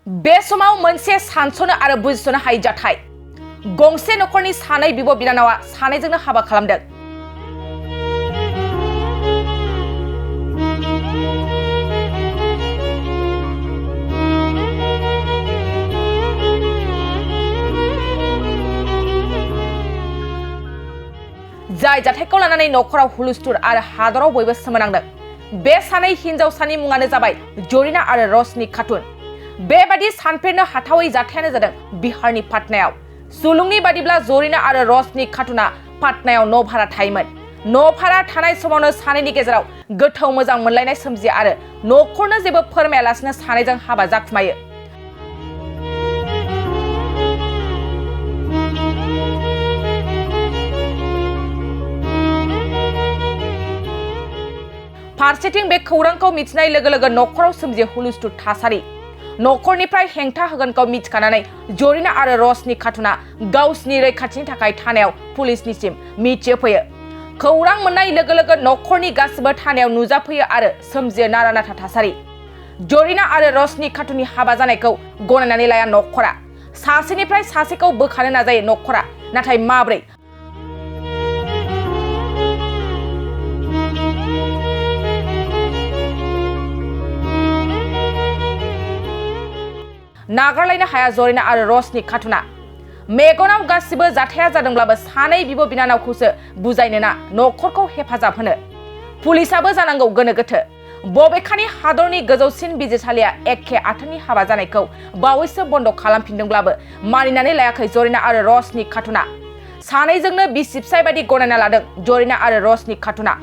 बे समाव मोनसे सानस'नो आरो बुजिस'नो हायै जाथाय गंसे नखरनि सानै बिब' बिनानावा सानैजोंनो हाबा खालामदों। जाय जाथायखौ लानानै नखराव हुलुस्थुर आरो हादराव बयबो सोमोनांदों। बे सानै हिनजावसानि मुङानो जाबाय जरिना आरो रशनि खातुन। बेबादि सानफेरनो हाथावै जाथायानो जादों बिहारनि पाटनायाव। सुलुंनि बादिब्ला जरिना आरो रशनि खातुना पाटनायाव न' भारा थायोमोन। न' भारा थानाय समावनो सानैनि गेजेराव गोथौ मोजां मोनलायनाय सोमजियो आरो नखरनो जेबो फोरमायालासिनो सानैजों हाबा जाखुमायो। फारसेथिं बे खौरांखौ मिथिनाय लोगो लोगो नखराव सोमजियो हुलुस्थुर थासारि। नखरनिफ्राय हेंथा होगोनखौ मिथिखानानै जरिना आरो रशनि खातुना गावसिनि रैखाथिनि थाखाय थानायाव पुलिसनिसिम मिथिहोफैयो। खौरां मोननाय लोगो लोगो नखरनि गासिबो थानायाव नुजाफैयो आरो सोमजियो नारा नाथा थासारि। जरिना आरो रशनि खातुननि हाबा जानायखौ गनायनानै लाया नखरा। सासेनिफ्राय सासेखौ बोखानो नाजायो नखरा, नाथाय माब्रै? नागारलायनो हाया जरिना आरो रशनि खातुना। मेगनाव गासिबो जाथाया जादोंब्लाबो सानै बिब' बिनानावखौसो बुजायनो ना नखरखौ हेफाजाब होनो। पुलिसाबो जानांगौ गोनो गोथो। बबेखानि हादरनि गोजौसिन बिजिरसालिया एखे आथोननि हाबा जानायखौ बावैसो बन्द खालामफिनदोंब्लाबो मानिनानै लायाखै जरिना आरो रशनि खातुना। सानैजोंनो बिसि फिसाय बायदि गनायना लादों जरिना आरो रशनि खातुना।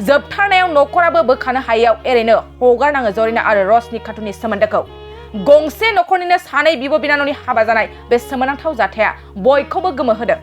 जोबथारनायाव नखराबो बोखानो हायैयाव एरैनो हगारनाङो जरिना आरो रशनि खातुननि सोमोन्दोखौ। गंसे नखरनिनो सानै बिब' बिनानावनि हाबा जानाय बे सोमोनांथाव जाथाया बयखौबो गोमोहोदों।